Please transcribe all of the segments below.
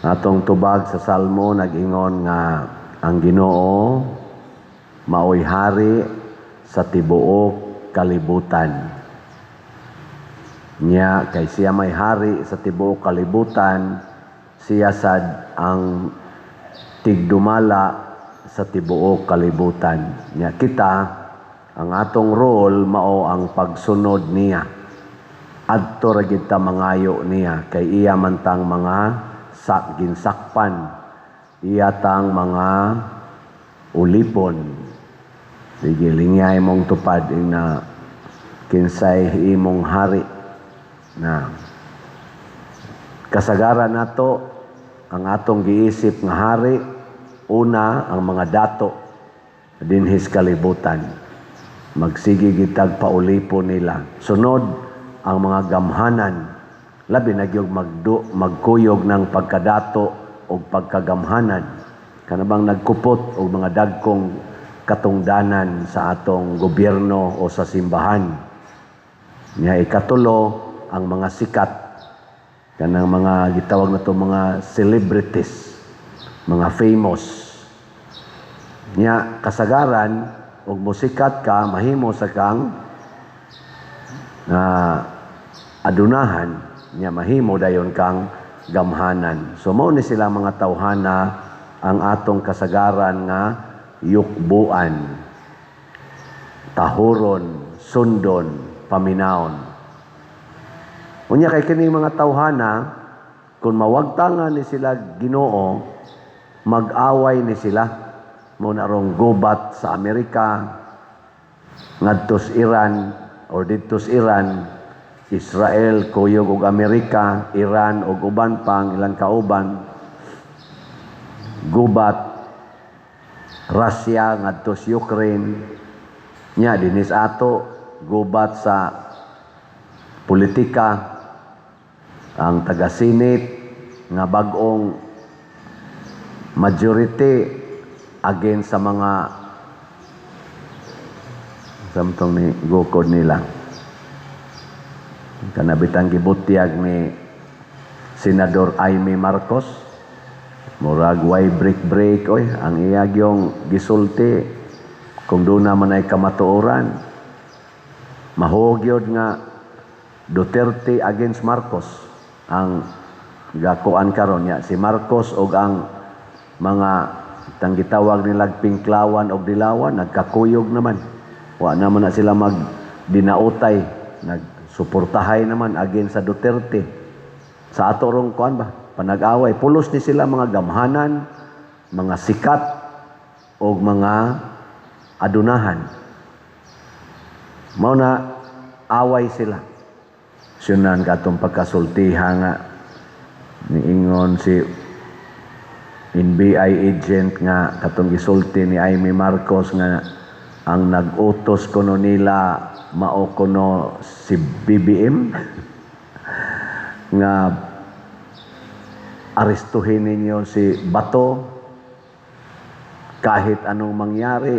Atong tubag sa Salmo nag-ingon nga ang Ginoo maoy hari sa tibuok kalibutan. Nya kay siya may hari sa tibuok kalibutan, siya sad ang tigdumala sa tibuok kalibutan. Nya kita, ang atong role mao ang pagsunod niya. Adto ra gid ta mangayo niya kay iya man tang mga ginsakpan, iya tang mga ulipon. Sige, lingyay mong tupad ing na kinsay imong hari. Na kasagaran nato, ang atong giisip nga hari, una ang mga dato dinhis kalibutan. Magsige gitag paulipon nila. Sunod ang mga gamhanan, labi na gyud magkuyog ng pagkadato o pagkagamhanan, kanabang nagkupot og mga dagkong katungdanan sa atong gobyerno o sa simbahan. Nya ikatulo, ang mga sikat, kanang mga gitawag na to mga celebrities, mga famous. Nya kasagaran og musikat ka, mahimo sa kang na adunahan, nya mahimo dayon kang gamhanan. So mao ni sila mga tawhana ang atong kasagaran nga yukbuan, tahuron, sundon, paminawon. Unya kay kini mga tawhana, kung mawagtangan ni sila Ginoo, mag-away ni sila. Mao na rong gubat sa Amerika ngadtos Iran or didtos Iran, Israel kuyog og Amerika, Iran og uban pang ilang kauban, gubat Russia ngadtos Ukraine. Nya dinis ato, gubat sa politika, ang taga-Senate nga bag-ong majority against sa mga samtong ni gukod nila, kanabitang gibutyag ni Senador Imee Marcos. Murag way break break oy ang iya gyong gisulti. Kung doon naman ay kamatuoran, mahugyod nga Duterte against Marcos ang gakuan karon. Nya si Marcos og ang mga tang gitawag nilag pinklawan og dilawan nagkakuyog naman. Wa naman na sila mag dinautay, nagsuportahay naman against sa Duterte. Sa ato rong kuan ba, panag-away, pulos ni sila mga gamhanan, mga sikat og mga adunahan. Mao na away sila. Sunan katong pagkasultiha nga niingon si NBI agent nga katong gisulti ni Imee Marcos nga ang nag-utos kuno nila mao kuno si BBM nga arestuhin ninyo si Bato kahit anong mangyari,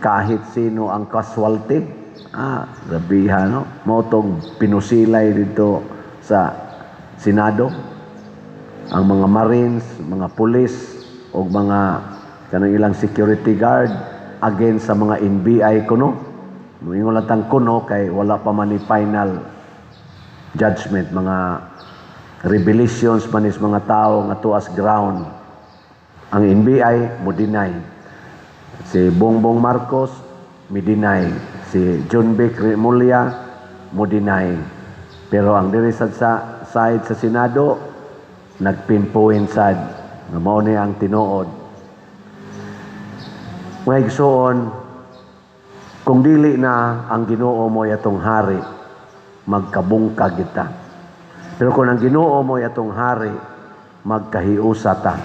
kahit sino ang casualty. Ah, grabiha, no? Mao tong pinusilay dito sa Senado ang mga Marines, mga pulis o mga kanang ilang security guard against sa mga NBI kuno. Moingon lang tang kuno kay wala pa man ni final judgment, mga revelations man is mga tao nga tuas ground. Ang NBI mo deny. Si Bongbong Marcos mi deny. Si Jonvic Remulla mo deny. Pero ang diri sad sa side sa Senado nagpinpoint sad nga mao ni ang tinuod. Mga igsoon, kung dili na ang Ginoo mo atong hari, magkabungkag kita. Pero kung ang Ginoo mo atong hari, magkahiusa ta.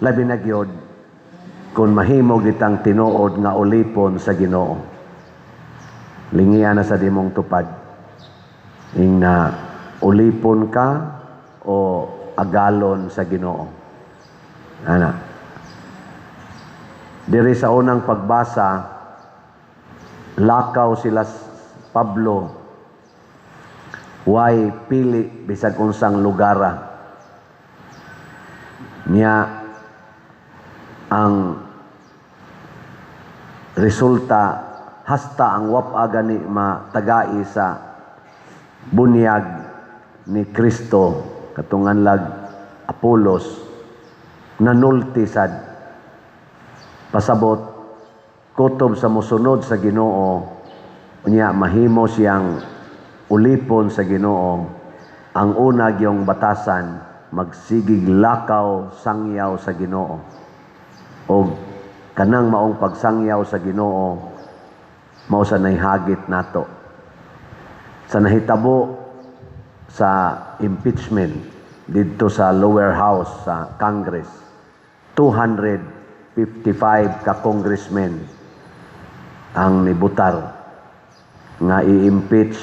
Labi na gyud kung mahimo gitang tinuod nga ulipon sa Ginoo. Lingian na sa dimong tupad. Ing na ulipon ka o agalon sa Ginoo. Ana. Diri sa unang pagbasa, lakaw sila Pablo. Why pili bisag unsang lugara niya? Ang resulta, hasta ang wapa gani matagai sa bunyag ni Kristo katungan lag Apolos, nanulti sad. Pasabot, kutob sa mosunod sa Ginoo unya mahimo siyang ulipon sa Ginoo, ang una gyong batasan, magsigig lakaw sangyaw sa Ginoo, og kanang maong pagsangyaw sa Ginoo mao sa nahihagit nato sa nahitabo sa impeachment didto sa lower house sa Congress. 255 ka congressmen ang nibutar nga i-impeach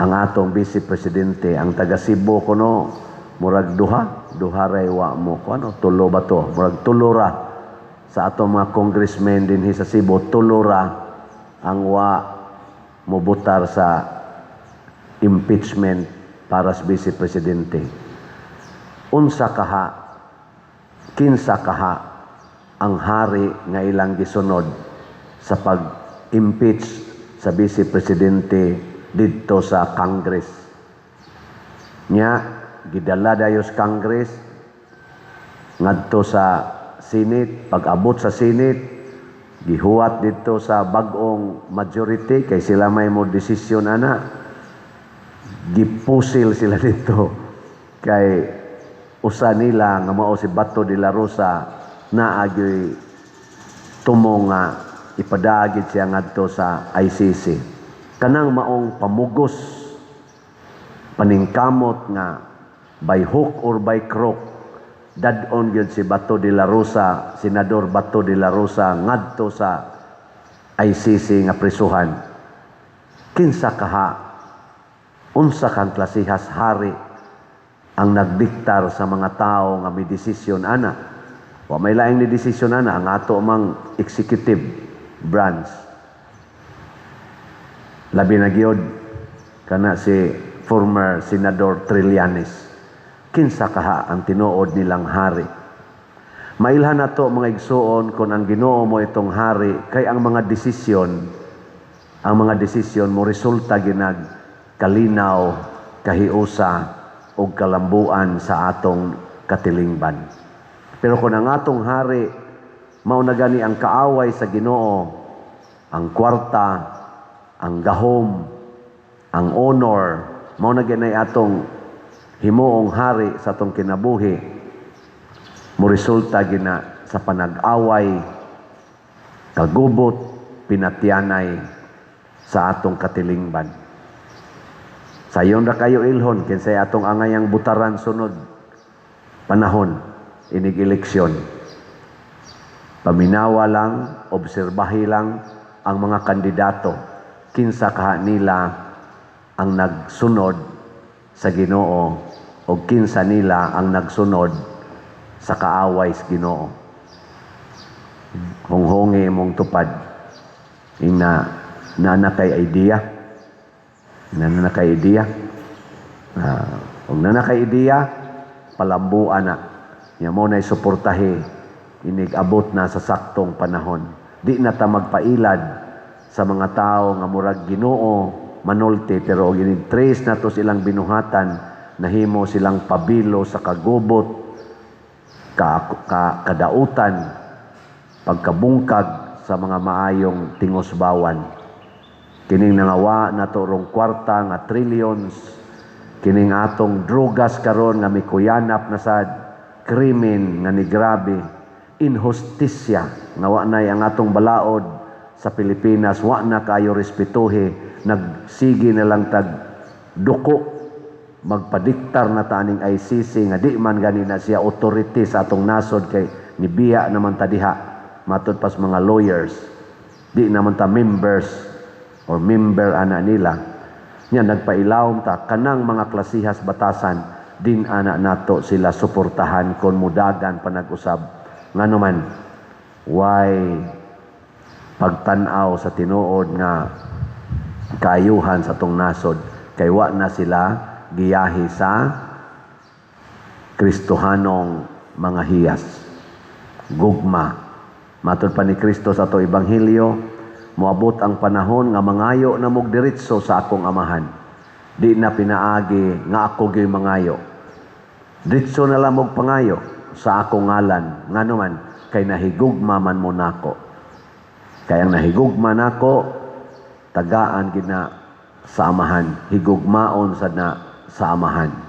ang atong vice presidente. Ang taga Cebu kuno murag duha, duha ray wa mo ko ano, tulo ba to? Murag tulo ra sa atong mga congressmen dinhi sa Cebu, tulo ra ang wa mobutar sa impeachment para sa vice presidente. Unsa kaha, kinsa kaha ang hari nga ilang gisunod sa pag-impeach sa vice presidente didto sa Congress? Nya gidala dayo sa Congress ngadto sa Senate. Pag-abot sa Senate, gihuwat didto sa bag-ong majority kay sila may mo desisyon ana. Gipusil sila dito kay usa nila nga mao si Bato de la Rosa naa gyoy tumo nga ipadagit siya ngadto sa ICC. Kanang maong pamugos, paningkamot nga by hook or by crook dad-on gyud si Bato de la Rosa, Senador Bato de la Rosa, ngadto sa ICC nga prisuhan. Kinsa kaha, unsa kang klasihas hari ang nagdiktar sa mga tao nga may desisyon ana? Wa may laing ni desisyon ana ang ato mang executive branch. Labi na gyud kana si former Senador Trillanes. Kinsa kaha ang tinuod nilang hari? Mailhan nato, mga igsuon, kung ang Ginoo mo itong hari, kay ang mga desisyon mo resulta ginag kalinaw, kahiusa ug kalambuan sa atong katilingban. Pero kung ang atong hari mao na gani ang kaaway sa Ginoo, ang kwarta, ang gahom, ang honor, mao na gani atong himuong hari sa atong kinabuhi, mo resulta gina sa panag-away, kagubot, pinatyanay sa atong katilingban. Sayon ra kayo ilhon kinsay atong angayang butaran sunod panahon inig eleksyon. Paminawa lang, obserbahi lang ang mga kandidato. Kinsa kaha nila ang nagsunod sa Ginoo o kinsa nila ang nagsunod sa kaaway sa Ginoo. Honghongi imong tupad. Ina na kay idea. Na na kay idea. Kung na na kay idea, palambuan na. Nya mo na suportahi inig abot na sa saktong panahon. Di na ta magpailad sa mga tao nga murag Ginoo manulti, pero og inig trace nato silang binuhatan, nahimo silang pabilo sa kagubot, kadautan, pagkabungkag sa mga maayong tingosbawan. Kining nangawa nato rong kwarta nga trillions, kining atong drugas karon nga mikuyanap na sad, krimen nga nigrabe, inhustisya nga wa nay ang atong balaod sa Pilipinas, wa na kayo respetuhe, nagsige na lang tag duko, magpadiktar na ta aning ICC nga di man gani na siya authority sa atong nasod kay nibiya naman ta diha matud pas mga lawyers, di naman ta members or member ana nila. Nya nagpailawom ta. Kanang mga klasihas batasan din ana nato sila suportahan kon mudagan panag-usab, ngano man why pagtan-aw sa tinuod nga kaayuhan sa atong nasod. Kay wa na sila giyahi sa Kristohanong mga hiyas. Gugma. Matod pa ni Kristo sa ato Ebanghelyo, moabot ang panahon nga mangayo na mog diretso sa akong Amahan. Di na pinaagi nga ako gyud mangayo. Diretso na lang mog pangayo sa akong ngalan. Ngano man, kay nahigugma man mo nako. Kay ang nahigugma nako, tagaan gid na sa Amahan. Higugmaon sad na sa Amahan.